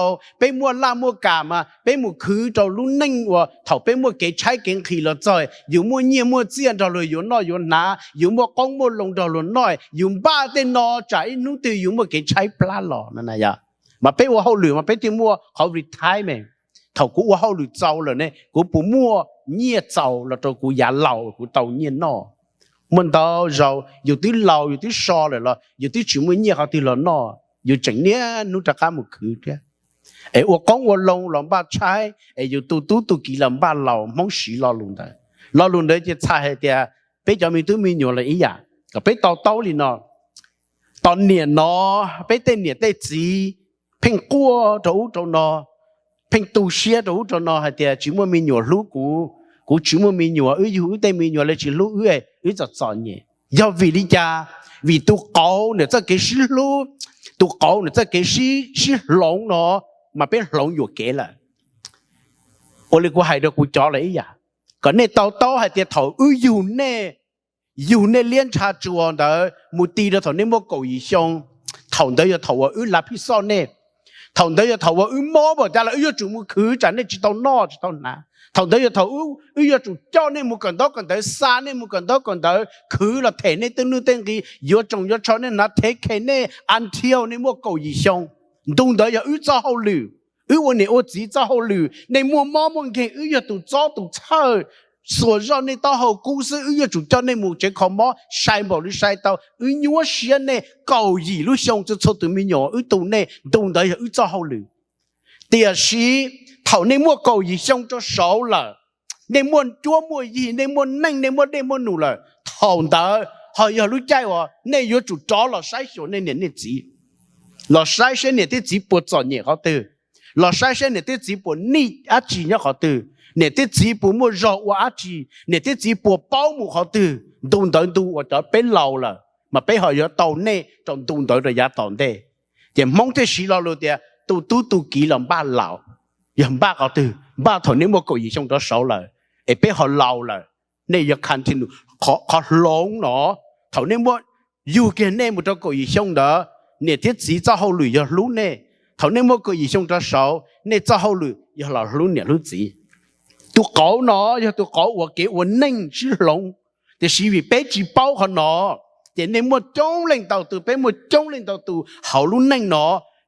tau, peb muaj laj muaj kam mas peb mus khwv rau lub neej uas thaum peb muaj kev tshaib kev nqhis los txog, yus muaj nyiaj muaj txiaj nrog luag yuav noj yuav hnav, yus muaj qoob muaj loo nrog luag noj, yus npaj tej no tsam ib hnub twg yus muaj kev tshaib plab los no. Mas peb ua hauj lwm mas peb thiaj muaj qhov retirement. Thaum kuv ua hauj lwm txaus lawm ne, kuv puas muaj nyiaj txaus los rau kuv yav laus kuv tau nyiaj noj? Muaj ntau zaus yus twb laus yus twb so lawm los yus twb tsis muaj nyiaj qhov twg los noj, yus tseem niaj hnub rov qab mus khwv thiab. Es ua qoob ua loo los npaj tshaib, es yus tu tub tu kiv los npaj laus. Hmoob siv lo lus ntawd. Lo lus ntawd ces txhais hais tias peb cov me tub me nyuam los ib yam, kom peb to taub li no. Tom niam no, peb tej niam tej txiv pheej quaj rau ub rau no, pheej tu siab rau ub rau no hais tias tsis muaj me nyuam hlub kuv, kuv tsis muaj me nyuam, wb yug wb tej me nyuam lawv tsis hlub wb, wb txom txom nyem. Yog vim li cas? Vim tus qauv nws txoj kev sib hlub, tus qauv nws txoj kev sib, sib hloov no, mas peb hloov yuam kev lawm. Ua li kuv hais rau kuv cov lawm ib yam, kom nej to taub hais tias thaum wb yug nej, yug nej liab ntsha tsuas ntawd mus ti rau thaum nej muaj kaum yim xyoo, thaum ntawd yog thaum uas wb lav phij xoj nej. Thaum ntawd yog thaum uas wb mob npaum cas los wb yuav tsum mus khwv tsam nej tsis tau noj tsis tau hnav. Thaum ntawd yog thaum wb yuav tsum coj nej mus kawm ntaub kawm ntawv, xa nej mus kawm ntaub kawm ntawv, khwv los them nej tej nuj tej nqi, yuav tsoos yuav tsho nej hnav, thev khe nej until nej muaj kaum yim xyoo. Ntu ntawd yog wb txoj hauj lwm, wb ua niam ua txiv txoj hauj lwm. Nej muaj mob muaj nkeeg wb yog tus txob tus txhawj, xuas zoj nej taub hau kub xwb, wb yuav tsum coj nej mus tsev kho mob sai npaum li sai tau, wb nyuaj siab nej kaum yim lub xyoo txhua txhua tus me nyuam wb tu nej, ntu ntawd yog wb txoj hauj lwm. Tiam sis thaum nej muaj kaum yim xyoo rau saud lawm, nej muaj cuab muaj yig, nej muaj neej, nej muaj dej muaj num lawm, thaum ntawd ho yog lub caij uas nej yuav tsum rov los saib xyuas nej niam nej txiv, los saib seb niam thiab txiv puas txom nyem qhov twg, los saib seb niam thiab txiv puas nij dab tsi nyob qhov twg, niam thiab txiv puas muaj zog ua dab tsi, niam thiab txiv puas paub mus qhov twg. Ntu ntawd ntu uas cov peb laus lawm, mas peb ho yuav tau nej rau ntu ntawd rau yav tom ntej. Ces Hmoob thiaj siv lo lus tias tu tub tu kiv los npaj laus. Yog npaj qhov twg? Npaj thaum nej muaj kaum yim xyoo rov saud lawm, es peb ho laus lawm, nej yuav continue qhov hloov no. Thaum nej muaj, yug kiag nej mus rau kaum yim xyoo ntawd, niam thiab txiv txoj hauj lwm yog hlub nej. Thaum nej muaj kaum yim xyoo rov saud, nej txoj hauj lwm yog los hlub niam hlub txiv. Tus qauv no yog tus qauv uas kev ua neej sib hloov, tiam sis vim peb tsis paub qhov no, ces nej muaj coob leej ntau tus, peb muaj coob leej ntau tus hauv lub neej no,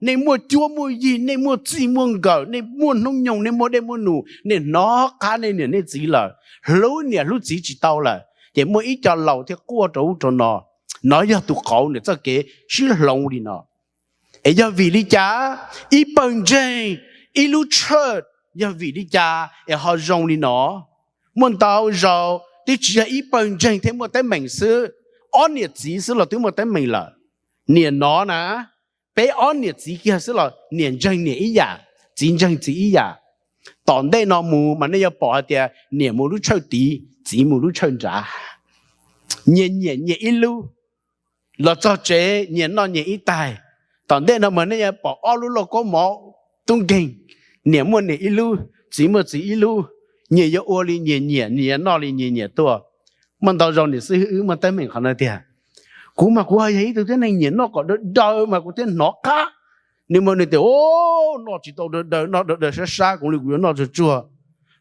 nej muaj cuab muaj yig, nej muaj txij muaj nkawm, nej muaj hnub nyoog, nej muaj dej muaj num, nej hnov qab nej niam nej txiv lawm, hlub niam hlub txiv tsis tau lawm, ces muaj ib co laus thiaj quaj rau ub rau no. No yog tus qauv nws txoj kev sib hloov li no. Es yog vim li cas ib pawg ntseeg, ib lub tshawj, yog vim li cas es ho zoo li no? Muaj ntau zaus twb tsis yog ib pawg ntseeg thiaj muaj teeb meem xwb, ob niam txiv xwb los twb muaj teeb meem lawm. Niam no na, peb ob niam txiv kiag xwb los niam ntseeg niam ib yam, txiv ntseeg txiv ib yam. Tom ntej no mus mas nej yuav pom hais tias niam mus lub tshawj tid, txiv mus lub tshawj nrad. Nyias nyiam nyias ib lub, los txog tsev nyias noj nyias ib taig. Tom ntej no mas nej yuav pom ob lub lauj kaub mov tub nkeeg, niam muaj niam ib lub, txiv muaj txiv ib lub, nyias yuav ua li nyias nyiam, nyias yuav noj li nyias nyiam tuaj. Muaj ntau zaus niam xib hwb wb muaj teeb meem qhov no tiag. Kuv mas kuv ho yog ib tug tib neeg nyiam noj kom daw daw mas kuv thiaj hnov qab. Nws mas nws tias, o, noj tsis tau daw daw, noj daw daw sab sab kuv li kuv yuav noj tsuag tsuag.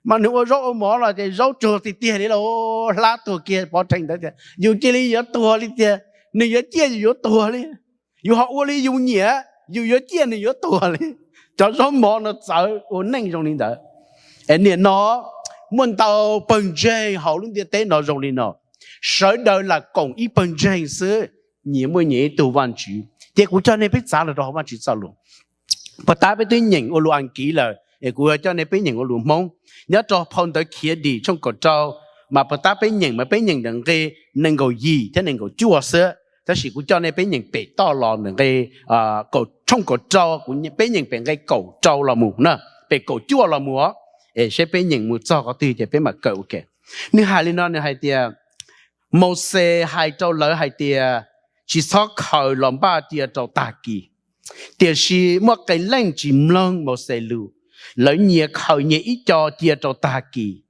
Mas nws ua zaub ua mov los ces zaub tsuag tiag tiag li los hlab tuag kiag pov rhees ntawd tias yus cia li yuav tuag li tiag, nws yuav ciaj yus yuav tuag li. Yus ho ua li yus nyiam, yus yuav ciaj nws yuav tuag li. Cov zaub mov no txawv ua neej zoo li ntawd. Es niam no muaj ntau pawg ntseeg hauv lub ntiaj teb no zoo li no. Sawv daws lam koom ib pawg ntseeg xwb, nyias muaj nyias ib tug Vajtswv. Ces kuv coj nej peb txav los rau hauv Vajtswv txoj lus. Puag ta peb twb nyeem ua lus Askiv lawm es kuv coj nej peb nyeem ua lus Hmoob. Nyob rau phau ntawv Khiav Dim tshooj kaum rau, mas puag ta peb nyeem mas peb nyeem ntawm nqe nees nkaum yim thiab nees nkaum cuaj xwb, tab sis kuv coj nej peb nyeem pem toj los ntawm nqe tshooj kaum rau, kuv peb nyeem pem nqe kaum rau los mus na, pem kaum cuaj los mus, es seb peb nyeem mus txog qhov twg ces peb mam kawm ua ke. Nws hais li no, nws hais tias, Mauxes hais rau lawv hais tias, tsis txhob khaws los npaj cia rau tag kis. Tiam sis muaj qee leej tsis mloog Mauxes lus, lawv nyias khaws nyias ib co cia rau tag kis.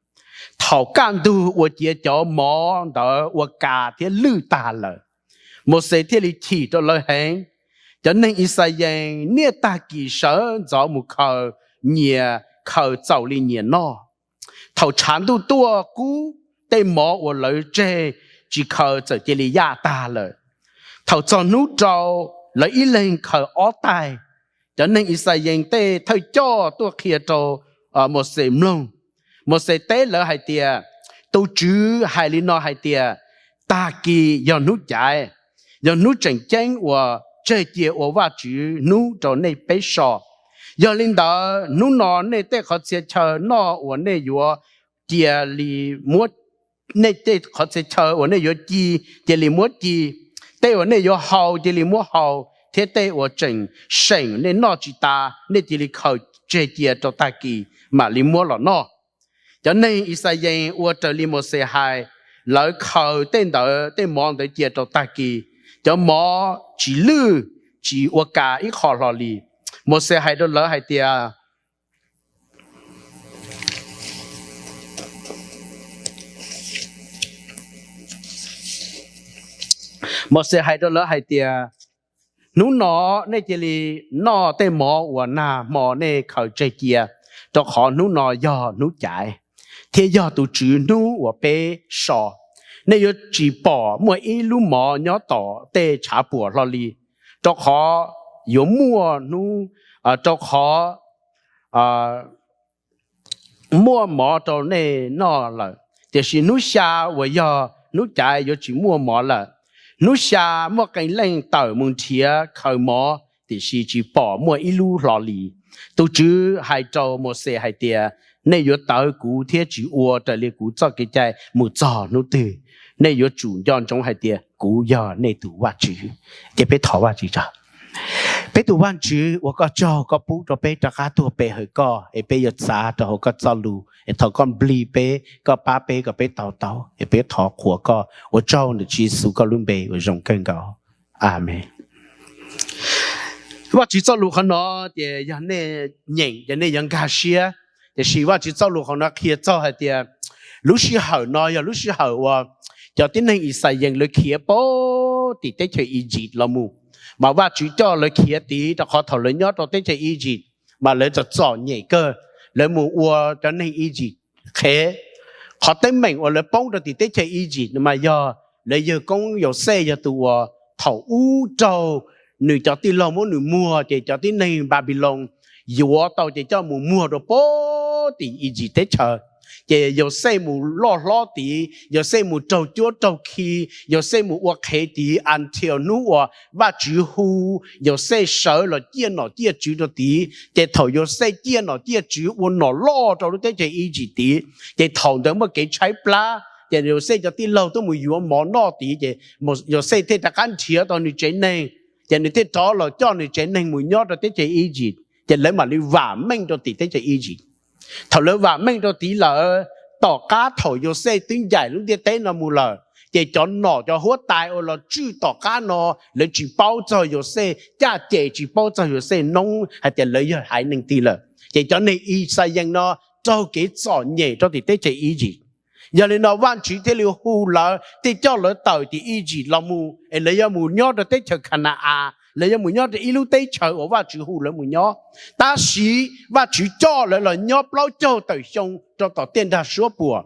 Thaum kaj ntug uas ciav cov mov ntawd ua kas thiab lwj tag lawm, Mauxes thiaj li chim rau lawv heev. Cov neeg Yixalayees niaj tag kis sawv ntxov mus khaws, nyias khaws txaus li nyias noj. Thaum tshav ntuj tuaj kub, tej mov uas lawv tseg tsis khaws txawm cia li yaj tag lawm. Thaum txog hnub rau, lawv ib leeg khaws ob taig. Cov neeg Yixalayees tej thawj coj tuaj qhia rau Mauxes mloog. Mauxes teb lawv hais tias, Tus TSWV hais li no hais tias, tag kis yog hnub caiv, yog hnub tseem ceeb uas tseg cia ua Vajtswv hnub rau nej peb so. Yog li ntawd, hnub no nej tej qhov txhia chaw noj uas nej yuav cia li muab, nej tej qhov txhia chaw uas nej yuav ci cia li muab ci, tej uas nej yuav hau cia li muab hau, thiab tej uas tseem seem nej noj tsis tas nej cia li khaws tseg cia rau tag kis mam li muab los noj. Cov neeg Yixalayees ua raws li Mauxes hais, lawv khaws tej ntawd, tej mov ntawd cia rau tag kis. Cov mov tsis lwj, tsis ua kas ib qho hlo li. Mauxes hais rau lawv hais tias, Mauxes hais rau lawv hais tias, Hnub no nej cia li noj tej mov uas nag hmo nej khaws tseg cia, rau qhov hnub no yog hnub caiv, thiab yog tus TSWV hnub uas peb so. Nej yuav tsis pom muaj ib lub mov nyob tom tej tshav puam hlo li, rau qhov yuav muaj hnub, rau qhov muaj mov rau nej noj lawm, tiam sis hnub xya uas yog hnub caiv yuav tsis muaj mov lawm. Hnub xya muaj qee leej tawm mus nrhiav khaws mov, tiam sis tsis pom muaj ib lub hlo li. Tus TSWV hais rau Mauxes hais tias, Nej yuav tawv kuv thiab tsis ua raws li kuv txoj kev cai mus txog hnub twg? Nej yuav tsum nco ntsoov hais tias kuv yog nej tus Vajtswv. Ces peb thov Vajtswv tso. Peb tus Vajtswv, ua koj tsaug koj pub rau peb rov qab tuaj pe hawm koj, es peb yuav txav rau hauv koj txoj lus, es thaum koj nplig peb, koj pab peb kom peb to taub, es peb thov qhuas koj. Ua tsaug ntawm Tswv Yexus koj lub npe uas zoo kawg nkaus. Amees. Vajtswv txoj lus qhov no ces yog nej nyeem ces nej yuav nkag siab. Tiam sis Vajtswv txoj lus qhov no qhia txog hais tias lub sij hawm no yog lub sij hawm uas cov tib neeg Yixalayees lawv khiav puag tim teb chaws Iziv los mus, mas Vajtswv coj lawv khiav tid, rau qhov thaum lawv nyob rau teb chaws Iziv mas lawv txom txom nyem kawg, lawv mus ua cov neeg Iziv qhev. Qhov teeb meem uas lawv poob rau tim teb chaws Iziv mas yog lawv yawg koob Yauxej yog tus uas thaum ub raug nws cov tij laug muab nws muag, ces cov tib neeg Npanpiloos yuav tau ces coj mus muag rau puag tim Iziv teb chaws. Ces Yauxej mus loj hlob tid, Yauxej mus raug cuab raug khi, Yauxej mus ua qhev tid until hnub uas Vajtswv hu Yauxej sawv los ciaj nom ciaj tswv rau tid. Ces thaum Yauxej ciaj nom ciaj tswv ua nom loj rau lub teb chaws Iziv tid, ces thaum ntawd muaj kev tshaib plab, ces Yauxej cov tij laug tuaj mus yuav mov noj tid, ces Yauxej thiaj rov qab nrhiav tau nws tsev neeg, ces nws thiaj rov los coj nws tsev neeg mus nyob rau teb chaws Iziv, ces lawv mam li vam meej rau tim teb chaws Iziv. Thaum lawv vam meej rau tid lawm, tom qab thaum Yauxej twb ncaim lub ntiaj teb no mus lawm, ces cov nom cov huab tais uas los tswj tom qab no, lawv tsis paub txog Yauxej caj ces, tsis paub txog Yauxej noob hais tias lawv yog haiv neeg twg lawm. Ces cov neeg Yixalayees no raug kev txom nyem rau tim teb chaws Iziv. Yog li no Vajtswv thiaj li hu lawv, thiaj coj lawv tawm tim Iziv los mus, es lawv yuav mus nyob rau teb chaws Khana-as, lawv yuav mus nyob rau ib lub teb chaws uas Vajtswv hu lawv mus nyob. Tab sis Vajtswv coj lawv los nyob plaub caug tawm xyoo rau tom tej nrag suab puam.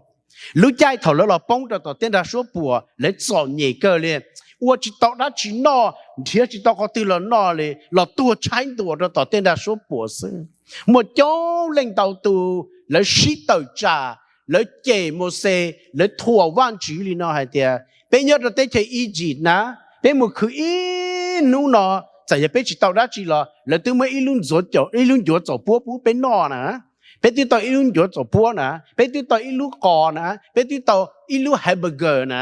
Lub caij thaum lawv los poob rau tom tej nrag suab puam, lawv txom nyem kawg li, ua tsis tau dab tsi noj, nrhiav tsis tau qhov twg los noj li, los tuag tshaib ntuas rau tom tej nrag suab puam xwb. Muaj coob leej ntau tus lawv sib tawm tsam, lawv cem Mauxes, lawv thuam Vajtswv li no hais tias, Peb nyob rau teb chaws Iziv na, peb mus khwv ib hnub no, txawm yog peb tsis tau dab tsi los lawv twb muab ib lub ncuav txaus puab pub peb noj na, peb twb tau ib lub ncuav txaus puab na, peb twb tau ib lub qos na, peb twb tau ib lub hamburger na,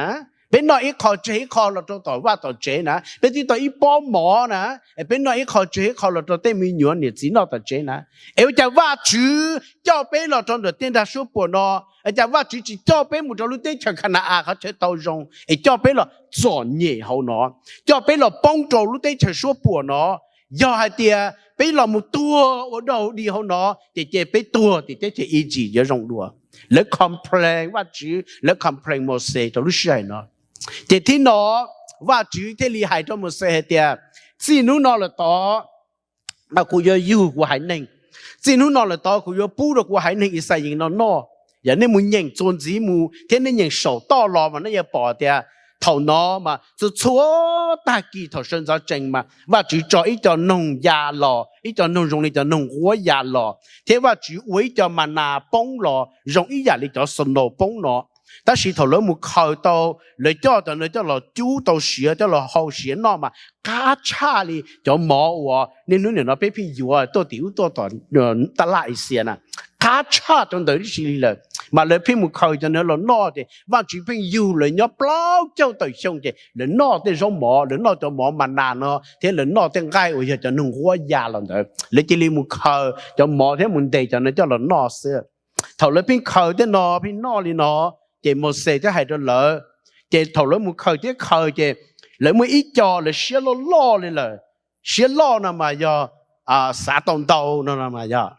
peb noj ib qho tseg ib qho los rau tom vaj tom tsev na, peb twb tau ib pob mov na, peb noj ib qho tseg ib qho los rau tej me nyuam niam txiv noj tom tsev na. Es ua cas Vajtswv coj peb los rau ntawm tej nrag suab puam no? Ua cas Vajtswv tsis coj peb mus rau lub teb chaws Khana-as qhov chaw tau zoo, es coj peb los txom nyem hauv no, coj peb los poob rau lub teb chaws suab puam no? Yog hais tias peb los mus tuag ua dog ua dig hauv no, ces cia peb tuag tim teb chaws Iziv yuav zoo dua. Lawv complain Vajtswv, lawv complain Mauxes rau lub sij hawm no. Ces thib no Vajtswv thiaj li hais rau Mauxes hais tias, Txij hnub no lawm tod, kuv yuav yug kuv haiv neeg. Txij hnub no lawm tod kuv yuav pub rau kuv haiv neeg Ixayees no noj. Yog nej mus nyeem txuas ntxiv mus thiab nej nyeem saum toj los mas nej yuav pom tias thaum no mas txhua txhua tag kis thaum sawv ntxov tsees mas Vajtswv tso ib co noog ya los, ib co noog zoo li cov noog nquab ya los, thiab Vajtswv ua ib co ma nas poob los zoo ib yam li cov snow poob no. Tab sis thaum lawv mus khaws tau, lawv coj cov no coj los cub tau siav, coj los hau siav noj mas qab tshaj li cov mov uas niaj hnub nim no peb pheej yuav tuaj tim ub tuaj tom taj laj Axias na, qab tshaj cov ntawd tib si li lawm. Mas lawv pheej mus khaws cov no los noj ces Vajtswv pheej yug lawv nyob plaub caug tawm xyoo ces lawv noj tej zaub mov, lawv noj cov mov ma nas no thiab lawv noj tej nqaij uas yog cov noog nquab ya los ntawd. Lawv cia li mus khaws cov mov thiab mus ntes cov no coj los noj xwb. Thaum lawv pheej khaws tej no pheej noj li no, ces Mauxes thiaj hais rau lawv, ces thaum lawv mus khaws thiab khaws ces lawv muaj ib co lawv siab loj loj li lawm. Siab loj no mas yog xav tau ntau no mas yog.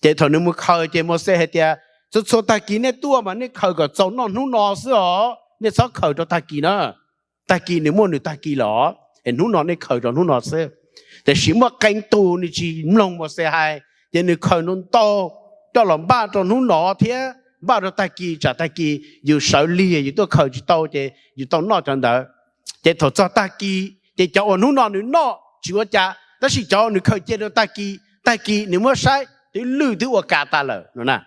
Ces thaum nws mus khaws ces Mauxes hais tias, txhua txhua tag kis nej tuaj mas nej khaws kom txaus noj hnub no xwb os, nej txhob khaws rau tag kis na. Tag kis nws muaj nws tag kis los, es hnub no nej khaws rau hnub no xwb. Tiam sis muaj qee tus nws tsis mloog Mauxes hais, ces nws khaws ntau ntau coj los npaj rau hnub no thiab npaj rau tag kis, tsam tag kis yus sawv lig yus tuaj khaws tsis tau ces yus tau noj cov ntawd. Ces thaum txog tag kis ces cov uas hnub no nws noj tsis ua cas, tab sis cov uas nws khaws cia rau tag kis, tag kis nws muab saib twb lwj twb ua kas tas lawm no na.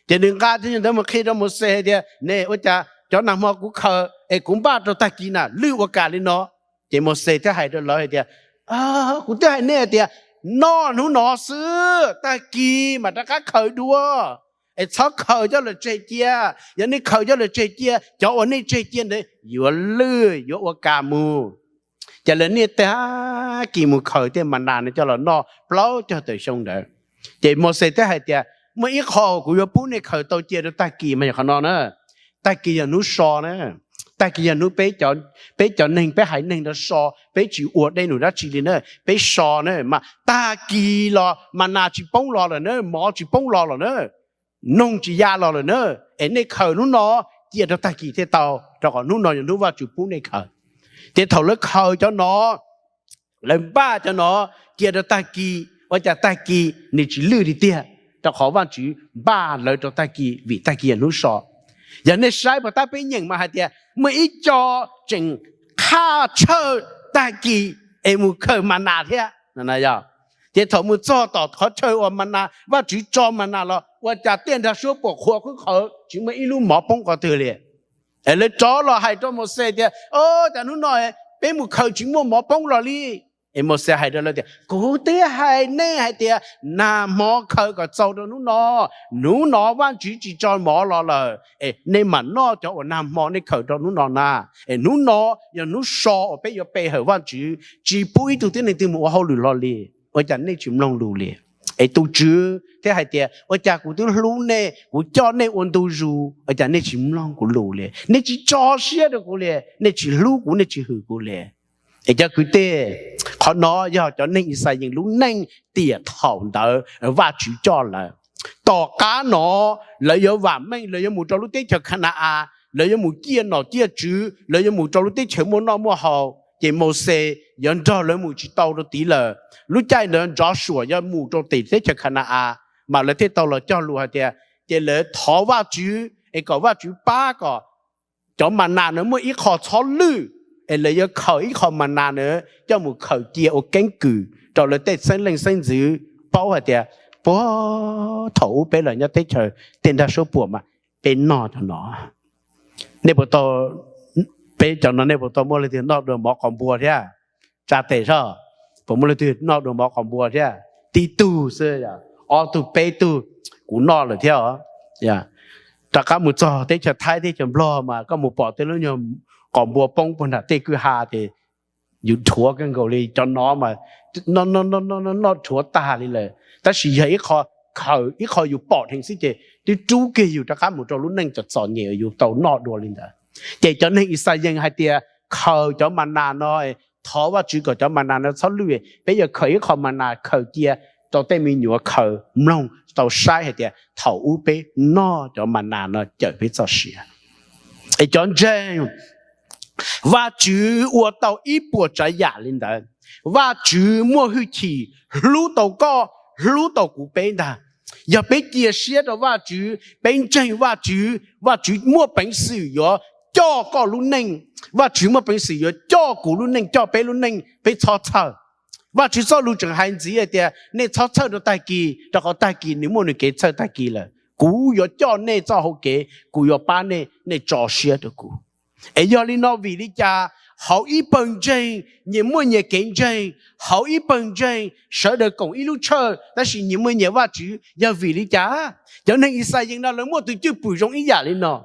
Ces nws nqa cov ntawd mus qhia rau Mauxes hais tias, ne ua cas cov nag hmo kuv khaws es kuv npaj rau tag kis na lwj ua kas li no? Ces Mauxes thiaj hais rau lawv hais tias, kuv twb hais nej hais tias noj hnub no xwb, tag kis mam rov qab khaws dua, es txhob khaws coj lawm tseg cia. Yog nej khaws coj lawm tseg cia, cov uas nej tseg cia ntawd yuav lwj yuav ua kas mus. Ces lawv niaj tag kis mus khaws tej ma nas no coj los noj plaub caug tawm xyoo ntawd. Ces Mauxes thiaj hais tias, muaj ib qho kuv yuav pub nej khaws tau cia rau tag kis mas yog qhov no na. Tag kis yog hnub so na. Tag kis yog hnub peb cov neeg, peb haiv neeg no so, peb tsis ua dej num dab tsi li na, peb so na. Mas tag kis los ma nas tsis poob los lawm na, mov tsis poob los lawm na, noog tsis ya los lawm na, es nej khaws hnub no cia rau tag kis thiaj tau, rau qhov hnub no yog hnub Vajtswv pub nej khaws. Ces thaum lawv khaws cov no, lawv npaj cov no cia rau tag kis, ua cas tag kis nws tsis lwj li tiag, rau qhov Vajtswv npaj lawv rau tag kis vim tag kis yog hnub so. Yog nej saib puas tab peb nyeem mas hais tias muaj ib co tseem qhaj tshawj tag kis es mus khaws ma nas thiab. Ces thaum mus txog tom qhov chaw uas ma nas, Vajtswv tso ma nas los ua cas tiaj nrag suab puam qhuav qhwb qhawv tsis muaj ib lub mov poob qhov twg li. Es lawv rov los hais rau Mauxes tias, o, cas hnub no peb mus khaws tsis muaj mov poob los li. Es Mauxes hais rau lawv tias, kuv twb hais nej hais tias nag hmo khaws kom txaus rau hnub no, hnub no Vajtswv tsis tso mov los lawm, es nej mam noj cov uas nag hmo nej khaws rau hnub no na. Es hnub no yog hnub so uas peb yuav pe hawm Vajtswv, tsis pub ib tug tib neeg twg mus ua hauj lwm hlo li. Ua cas nej tsis mloog lus li? Es tus tswv thiaj hais tias, ua cas kuv twb hlub nej, kuv coj nej ua ntu zus, ua cas nej tsis mloog kuv lus li? Nej tsis tso siab rau kuv li, nej tsis hlub kuv, nej tsis hwm kuv li. Es cov kwv tij, qhov no yog cov neeg Ixayees lub neej tiam thaum ntawd Vajtswv coj lawv. Tom qab no lawv yuav vam meej, lawv yuav mus rau lub teb chaws Khana-as, lawv yuav mus ciaj nom ciaj tswv, lawv yuav mus rau lub teb chaws muaj noj muaj haus, ces Mauxes yuav nrog lawv mus tsis tau rau tid lawm. Lub caij ntawd Ntxhov Suam yuav mus rau tim teb chaws Khana-as, mas lawv thiaj tau los cog lus hais tias, ces lawv thov Vajtswv es kom Vajtswv pab kom cov ma nas na muaj ib qho txhob lwj, es lawv yuav khaws ib qho ma nas na coj mus khaws cia ua keeb kwm rau lawv tej xeeb leej xeeb ntxwv paub hais tias, puag thaum ub peb los nyob teb chaws tiaj nrag suab puam mas peb noj cov no. Nej puas tau, peb cov no nej puas tau muaj leej twg noj dua mov qos npua thiab? Tsa tes soj, puas muaj leej twg noj dua mov qos npua thiab? Tib tug xwb, ob tug peb tug, kuv noj lawm thiab os. Rov qab mus txog teb chaws Thaib teb chaws Nplog mas koj mus pom tej lub nyuag qos npua poob puag nram tej kwj ha ces yus dhuav kawg nkaus li. Cov no mas noj dhuav tag li lawm, tab sis yog ib qho khaws, ib qho yus pom dheev xwb ces twb rub kiag yus rov qab mus rau lub neej txom txom nyem uas yus tau noj dua li ntawd. Ces cov neeg Ixayees hais tias khaws cov ma nas no, thov Vajtswv kom cov ma nas no txhob lwj, peb yuav khaws ib qho ma nas khaws cia rau tej me nyuam khaws mloog tau saib hais tias thaum ub peb noj cov ma nas no cawm peb txoj sia. Es cov ntseeg, Vajtswv ua tau ib puas tsav yam li ntawd. Vajtswv muaj hwj chim hlub tau koj, hlub tau kuv peb ntag. Yog peb cia siab rau Vajtswv, peb ntseeg Vajtswv, Vajtswv muaj peev xwm yuav coj koj lub neej. Vajtswv muaj peev xwm yuav coj kuv lub neej, coj peb lub neej, peb txhob txhawj. Vajtswv txoj lus tseem hais ntxiv hais tias nej txhob txhawj rau tag kis, rau qhov tag kis nws muaj nws kev txhawj tag kis lawm. Kuv yuav coj nej txoj hau kev, kuv yuav pab nej, nej tso siab rau kuv. Es yog li no vim li cas hauv ib pawg ntseeg nyias muaj nyias kev ntseeg, hauv ib pawg ntseeg sawv daws koom ib lub tshawj tab sis nyias muaj nyias Vajtswv? Yog vim li cas cov neeg Yixalayees no lawv muaj tus cwj pwm zoo ib yam li no?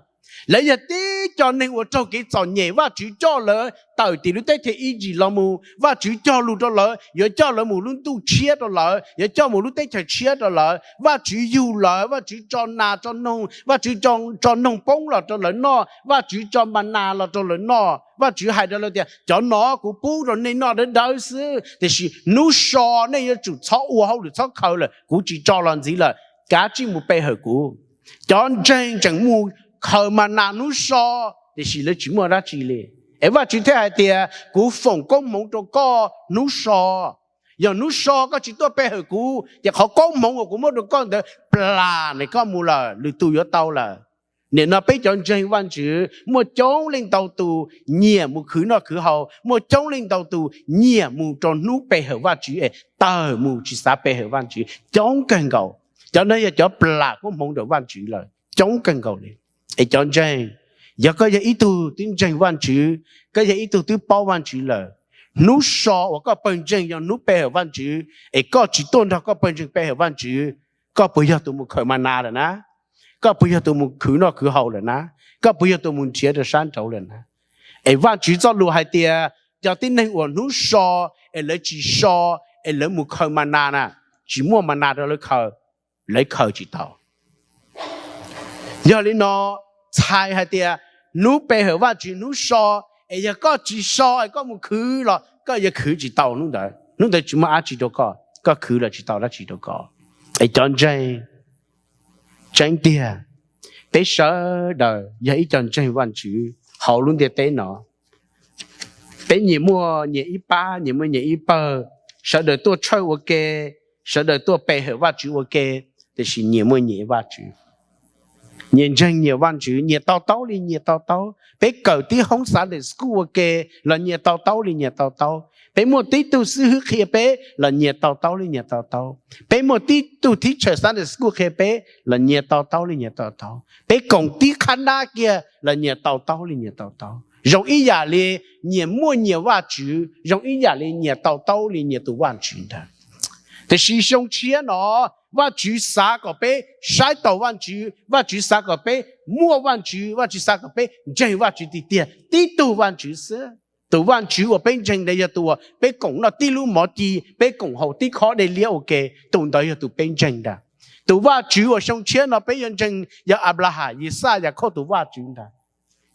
Lawv yog tib cov neeg uas raug kev txom nyem, Vajtswv coj lawv tawm tim lub teb chaws Iziv los mus, Vajtswv cog lus rau lawv yuav coj lawv mus lub ntuj tshiab rau lawv, yuav coj mus lub teb chaws tshiab rau lawv. Vajtswv yug lawv, Vajtswv tso nas tso noog, Vajtswv tso noog poob los rau lawv noj, Vajtswv tso ma nas los rau lawv noj. Vajtswv hais rau lawv tias cov no kuv pub rau nej noj dawb dawb xwb, tiam sis hnub so nej yuav tsum txhob ua hauj lwm txhob khaws lawm, kuv tsis tso los ntxiv lawm, kav tsij mus pe hawm kuv. Cov ntseeg tseem mus khaws ma nas hnub so, tiam sis lawv tsis muaj dab tsi li. Es Vajtswv thiaj hais tias kuv foom koob hmoov rau koj hnub so. Yog hnub so koj tsis tuaj pe hawm kuv ces qhov koob hmoov uas kuv muab rau koj ntawd plam nws koj mus lawm, lwm tus yuav tau lawm. Nim no peb cov ntseeg Vajtswv muaj coob leej ntau tus nyiam mus khwv noj khwv haus, muaj coob leej ntau tus nyiam mus rau hnub pe hawm Vajtswv es tawg mus tsis xav pe hawm Vajtswv coob kawg nkaus. Cov no yog cov plam koob hmoov ntawm Vajtswv lawm coob kawg nkaus li. Es cov ntseeg, yog koj yog ib tug twb ntseeg Vajtswv, koj yog ib tug twb paub Vajtswv lawm, hnub so uas koj pawg ntseeg yog hnub pe hawm Vajtswv es koj tsis tuaj nrog koj pawg ntseeg pe hawm Vajtswv, koj puas yog tus mus khaws ma nas lawm na? Koj puas yog tus mus khwv noj khwv haus lawm na? Koj puas yog tus mus nrhiav rau sab nraud lawm na? Es Vajtswv txoj lus hais tias cov tib neeg uas hnub so es lawv tsis so es lawv mus khaws ma nas na, tsis muaj ma nas rau lawv khaws, lawv khaws tsis tau. Yog li no txhais hais tias hnub pe hawm Vajtswv hnub so, es yog koj tsis so es koj mus khwv los koj yuav khwv tsis tau hnub ntawd, hnub ntawd tsis muaj dab tsi rau koj, koj khwv los tsis tau dab tsi rau koj. Es cov ntseeg, tseeb tiag, peb sawv daws yog ib co ntseeg Vajtswv hauv lub ntiaj teb no. Peb nyias muaj nyias ib pab, nyias muaj nyias ib pawg, sawv daws tuaj tshawj ua ke, sawv daws tuaj pe hawm Vajtswv ua ke, tiam sis nyias muaj nyias ib Vajtswv. Nyias ntseeg nyias Vajtswv, nyias to taub li nyias to taub. Peb kawm tib hoob Sunday school ua ke los nyias to taub li nyias to taub. Peb muaj tib tug xib hwb qhia peb los nyias to taub li nyias to taub. Peb muaj tib tug teacher Sunday school qhia peb los nyias to taub li nyias to taub. Peb koom tib qhab nab kiag los nyias to taub li nyias to taub. Zoo ib yam li nyias muaj nyias Vajtswv, zoo ib yam li nyias to taub li nyias tus Vajtswv ntag. Tiam sis xyoo tshiab no Vajtswv xav kom peb saib taus Vajtswv, Vajtswv xav kom peb muaj Vajtswv, Vajtswv xav kom peb ntseeg Vajtswv tiag tiag, tib tug Vajtswv xwb. Tus Vajtswv uas peb ntseeg ntawd yog tus uas peb koom noj tib lub mov ci, peb koom haus tib khob dej liab ua ke, tus ntawd yog tus peb ntseeg ntag. Tus Vajtswv uas xyoo tshiab no peb yuav ntseeg yog Anplaham, Yixaj, Yakhauj tus Vajtswv ntag.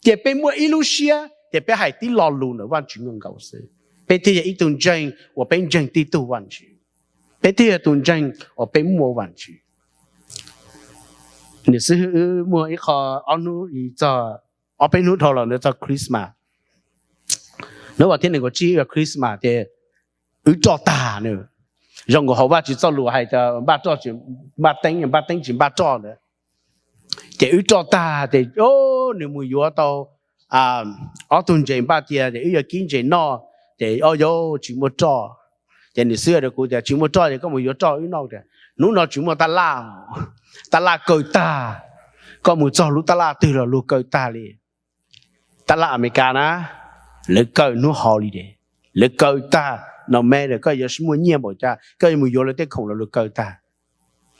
Ces peb muaj ib lub siab ces peb hais tib lo lus ntawm Vajtswv nkaus xwb. Peb thiaj yog ib tug ntseeg uas peb ntseeg tib tug Vajtswv. Peb thiaj yog tus ntseeg uas peb muaj Vajtswv. Nws xib hwb wb muaj ib qho ob hnub txog ob peb hnub dhau los ntawd txog Christmas. Hnub vas thib nees nkaum tsib yog Christmas ces wb roj tag nws. Zoo nkaus hauv Vajtswv txoj lus hais tias npaj roj, npaj teeb, npaj teeb tsis npaj roj ntawd. Ces wb roj tag ces nws mus yuav tau ob tug ntses npaj cia ces wb yuav kib ntses noj, ces ob yaug tsis muaj roj. Ces nws xib hwb rau kuv tias tsis muaj roj ces koj mus yuav roj wb noj. Hnub no tsis muaj taj laj, taj laj kaw tag. Koj mus txog lub taj laj twg los luag kaw tag li. Taj laj Amelikas na, lawv kaw hnub holiday, lawv kaw tag. No me koj yuav muaj nyiaj npaum cas koj yuav mus yuav lawv tej khoom los luag kaw tag.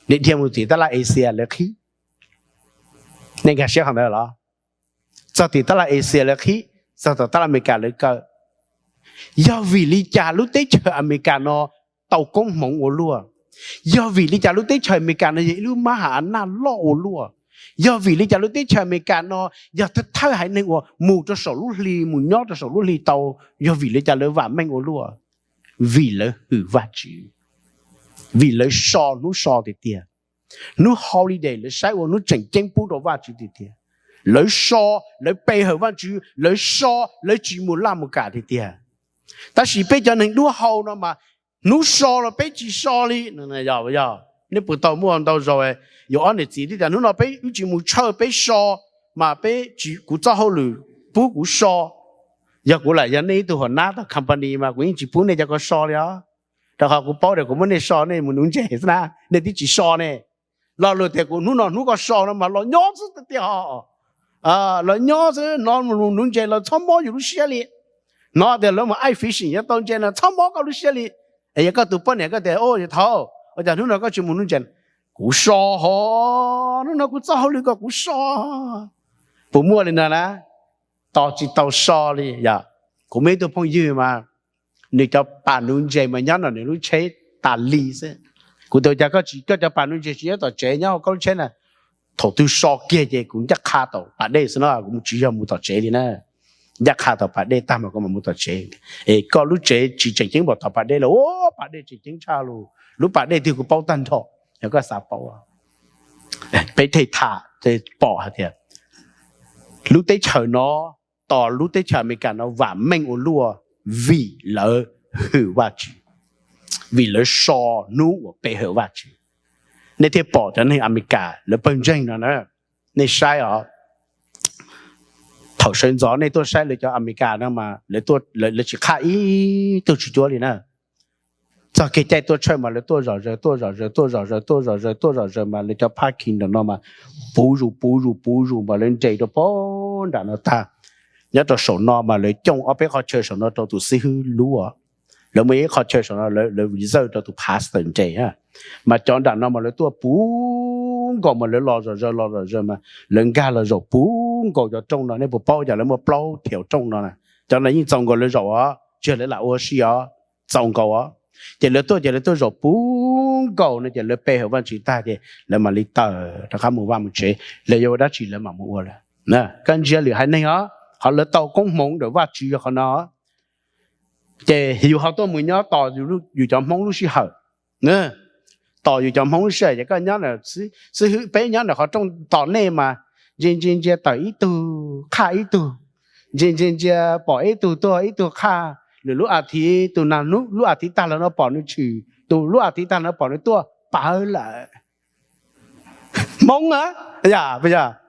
Nej dhia mus tim taj laj Asia lawv qhib. Nej nkag siab qhov ntawd los? Txog tim taj laj Asia lawv qhib, txog tom taj laj Amelikas lawv kaw. Yog vim li cas lub teb chaws Amelikas no tau koob hmoov ua luaj? Yog vim li cas lub teb chaws Amelikas no yog ib lub mab ham a naj loj ua luaj? Yog vim li cas lub teb chaws Amelikas no yog thawj haiv neeg uas mus rau saum lub hli, mus nyob rau saum lub hli tau? Yog vim li cas lawv vam meej ua luaj? Vim lawv hwm Vajtswv, vim lawv so hnub so tiag tiag. Hnub holiday lawv saib ua hnub tseem ceeb pub rau Vajtswv tiag tiag. Lawv so, lawv pe hawm Vajtswv, lawv so, lawv tsis mus laj mus kam tiag tiag. Tab sis peb cov neeg dub hau no mas hnub so los peb tsis so li. Yog, nej puas tau muaj ntau zaus yuav ob niam txiv twb tias hnub no peb wb tsis mus tshawj, peb so, mas peb, kuv txoj hauj lwm pub kuv so. Yog kuv lam yog nej ib tug hom nab tau company mas kuv yeej tsis pub nej cov ko so li os, rau qhov kuv paub tias kuv muab nej so nej mus nuv ntses xwb na, nej twb tsis so ne. Lo lus tias kuv hnub no hnub koj so no mas los nyob xwb tiag tiag os. Los nyob xwb, hnov mus nuv ntses los txhob mob yus lub siab li. Hnov tias lawv mus ice fishing yuav tau ntses no txhob mob koj lub siab li. Es yog koj tus poj niam koj tias, Ua thaum, ua cas hnub no koj tsis mus nuv ntses? Kuv so hos, hnub no kuv txoj hauj lwm kom kuv so. Puas muaj li no na? Tos tsis tau so li yom. Kuv muaj ib tug phooj ywg mas nws cov pas nuv ntses mas nyob no nws lub tsheb tas li xwb. Kuv tias, Cas koj tsis, koj cov pas nuv ntses tsis nyob tom tsev, nyob hauv koj lub tsheb na? Thaum twg so kiag ces kuv ncaj qha tom pas dej xwb no, kuv mus tsis yog mus tom tsev li na. Ncaj qha tom pas dej tag mas kuv mam mus tom tsev. Es koj lub tsev tsis tseem ceeb npaum tom pas dej los, ua pas dej tseem ceeb tshaj lus, lub pas dej twg kuv paub tag nrho, yog koj xav paub. Peb thiaj tham pom hais tias lub teb chaws no, tos lub teb chaws Amelikas no vam meej ua luaj vim lawv hwm Vajtswv, vim lawv so hnub uas pe hawm Vajtswv. Nej thiaj pom cov neeg Amelikas lawv pawg ntseeg no na, nej saib os. Thaum sawv ntxov nej tuaj saib lawv cov Amelikas no mas lawv tsis qhaj ib tug tswv cuab li na. Txog kev caij tuaj tshawj mas lawv tuaj zom zaws, tuaj zom zaws, tuaj zom zaws, tuaj zom zaws, tuaj zom zaws mas lawv cov parking ntawm no mas puv zus puv zus puv zus mas lawv nres rau pem nram no tag. Nyob rau saum no mas lawv cooj ob peb qhov chaw saum no rau tus xib hwb lub. Lawv muaj ib qhov chaw saum no lawv reserve rau tus pastor nres. Mas cov nram no mas lawv tuaj puv nkaus mas lawv los zom zaws los zom zaws mas lawv nkag los zaum puv nkaus cov rooj no. Nej puas paub cov lawv muaj plaub thiaus rooj no na? Cov no yeej txaus nkaus lawv zaum os, tsis yog lawv lam ua si os, txaus nkaus os. Ces lawv tuaj ces lawv tuaj zaum puv nkaus no ces lawv pe hawm Vajtswv tag ces lawv mam li tawm rov qab mus vaj mus tsev, lawv yuav ua dab tsi lawv mam mus ua lawm. Koj ntsia lwm haiv neeg os, qhov lawv tau koob hmoov ntawm Vajtswv yog qhov no. Ces yus ho tuaj mus nyob tos yus cov Hmoob lub sij hawm, tos yus cov Hmoob lub sij hawm ces koj nyob, xib hwb peb nyob ntawm qhov rooj tos nej mas ntsia ntsia ntsia tawm ib tug qhaj ib tug, ntsia ntsia ntsia pom ib tug tuag ib tug qhaj, lwm lub as thiv, tus nag hnub lub as thiv tag los no pom nws tshwm, tus lub as thiv tag los no pom nws tuaj pawv lawm. Hmoob a, yog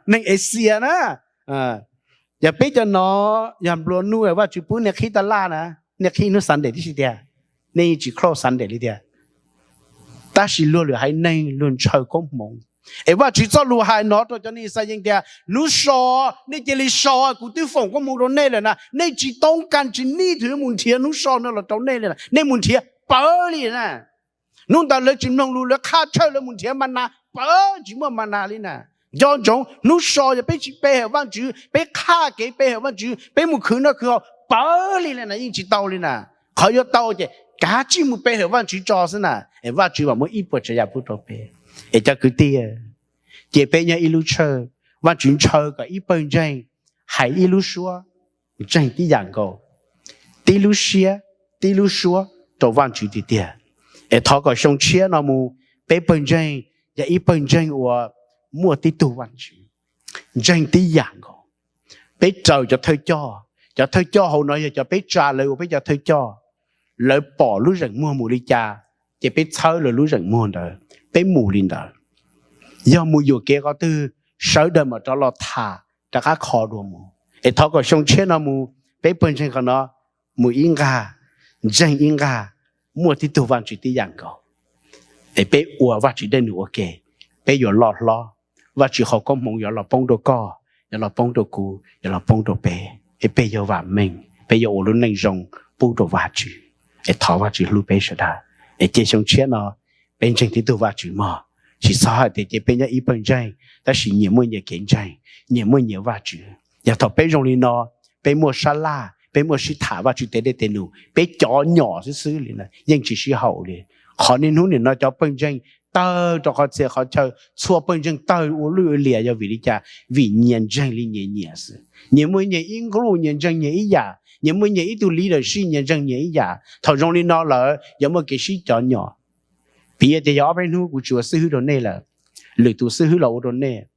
neeg Asia na. Yog peb cov no, yog nplua nuj Vajtswv pub nej qhib taj laj na, nej qhib hnub Sunday tib si tiag, nej yeej tsis close Sunday li tiag. Tab sis luag lwm haiv neeg luag ntshaw koob hmoov. Es Vajtswv txoj lus hais no rau cov neeg Yixalayees tias, hnub so nej cia li so, kuv twb foom koob hmoov rau nej lawm na, nej tsis toob kas tsis nij twg yuav mus nrhiav hnub so no los rau nej li na, nej mus nrhiav pawv li na. Hnub ntawd lawv tsis mloog lus, lawv qhaj tshawj, lawv mus nrhiav ma nas pawv, tsis muaj ma nas li na. Nco ntsoov, hnub so yog peb tsis pe hawm Vajtswv, peb qhaj kev pe hawm Vajtswv, peb mus khwv noj khwv haus pawv li na, yeej tsis tau li na. Qhov yuav tau ces kav tsij mus pe hawm Vajtswv tso xwb na, es Vajtswv mam muab ib puas tsav yam pub rau peb. Es cov kwv tij, cia peb nyob ib lub tshawj, Vajtswv ntshaw kom ib pawg ntseeg hais ib lub suab ntseeg tib yam nkaus, tib lub siab tib lub suab rau Vajtswv tiag tiag. Es thov kom xyoo tshiab no mus peb pawg ntseeg yog ib pawg ntseeg uas muaj tib tug Vajtswv, ntseeg tib yam nkaus. Peb raws cov thawj coj, cov thawj coj hauv no yog cov peb tsa lawv ua peb cov thawj coj. Lawv pom lub zeem muag mus li cas, ces peb txhawb lawv lub zeem muag ntawd, peb mus li ntawd. Yog mus yuam kev qhov twg, sawv daws mam rov los tham rov qab kho dua mus. Es thov kom xyoo tshiab no mus peb pawg ntseeg qhov no mus ib nqag, ntseeg ib nqag, muaj tib tug Vajtswv tib yam nkaus. Es peb ua Vajtswv dej num ua ke, peb yuav loj hlob. Vajtswv qhov koob hmoov yuav los poob rau koj, yuav los poob rau kuv, yuav los poob rau peb. Es peb yuav vam meej, peb yuav ua lub neej zoo pub rau Vajtswv. Es thov Vajtswv hlub peb sawv daws. Es cia xyoo tshiab no peb ntseeg tib tug Vajtswv mog. Tsis txhob hais tias cia peb nyob ib pawg ntseeg tab sis nyias muaj nyias kev ntseeg, nyias muaj nyias Vajtswv. Yog thaum peb zoo li no, peb muaj sab laj, peb muaj sib tham Vajtswv tes dej tes num, peb cov nyom xwb xwb li na yeej tsis sib haum li. Qhov niaj hnub nim no cov pawg ntseeg tawg rau qhov txhia qhov chaw, txhua pawg ntseeg tawg ua luj ua liam yog vim li cas? Vim nyias ntseeg li nyias nyias xwb. Nyias muaj nyias ib nqluj, nyias ntseeg nyias ib yam, nyias muaj nyias ib tug leadership, nyias ntseeg nyias ib yam. Thaum zoo li no lawm yuav muaj kev sib cov nyom. Piv tias yog ob peb hnub kuv tsis ua xib hwb rau nej lawm, lwm tus xib hwb los ua rau nej.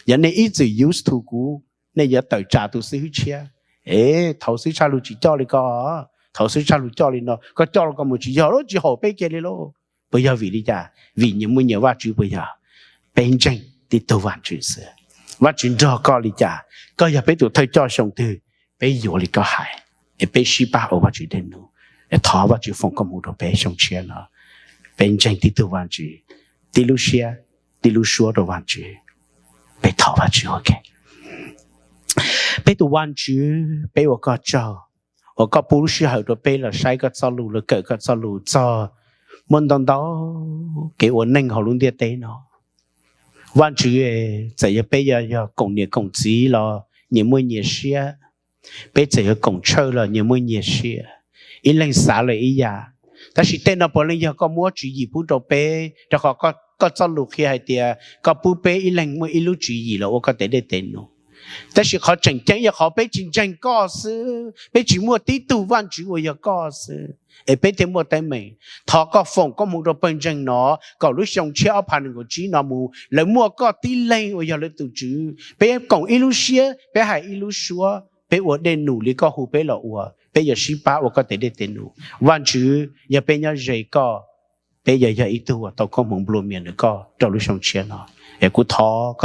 Yog nej ib txwm used to kuv, nej yuav tawm tsam tus xib hwb tshiab. Es thaum xwb tshaj lug tsis coj li ko, thaum xub tshaj lug coj li no, koj coj los koj mus tsis yog lub tsis haum peb kiag li lauj. Puas yog vim li cas? Vim nyias muaj nyias Vajtswv puas yog? Peb ntseeg tib tug Vajtswv xwb. Vajtswv nrog koj li cas, koj yog peb tus thawj coj xyoo twg, peb yuav li koj hais, es peb sib pab ua Vajtswv dej num. Thov Vajtswv foom koob hmoov rau peb xyoo tshiab no, peb ntseeg tib tug Vajtswv, tib lub siab, tib lub suab rau Vajtswv. Peb thov Vajtswv ua ke. Peb tus Vajtswv, peb ua koj tsaug uas koj pub lub sij hawm rau peb los saib koj txoj lus, los kawm koj txoj lus txog muaj ntau ntau kev ua neej hauv lub ntiaj teb no. Vajtswv, txawm yog peb yog, yog koom niam koom txiv los nyias muaj nyias siab, peb txawm yog koom tshawj los nyias muaj nyias siab, ib leeg xav lawm ib yam. Tab sis tej no puav leej yog koj muab tswv yim pub rau peb, rau qhov koj txoj lus qhia hais tias koj pub peb ib leeg muaj ib lub tswv yim los ua koj tes dej tes num. Tab sis qhov tseem ceeb yog qhov peb tsis ntseeg koj xwb, peb tsis muaj tib tug Vajtswv uas yog koj xwb, es peb thiaj muaj teeb meem. Thov koj foom koob hmoov rau pawg ntseeg no, kom lub xyoo tshiab ob phav nees nkaum tsib no mus lawv muaj koj tib leeg uas yog lawv tus Tswv. Peb koom ib lub siab, peb hais ib lub suab, peb ua dej num li koj hu peb los ua, peb yuav sib pab ua koj tes dej tes num. Vajtswv, yog peb nyob ze koj, peb yuav yog ib tug uas tau koob hmoov nplua mias ntawm koj rau lub xyoo tshiab no. Es kuv thov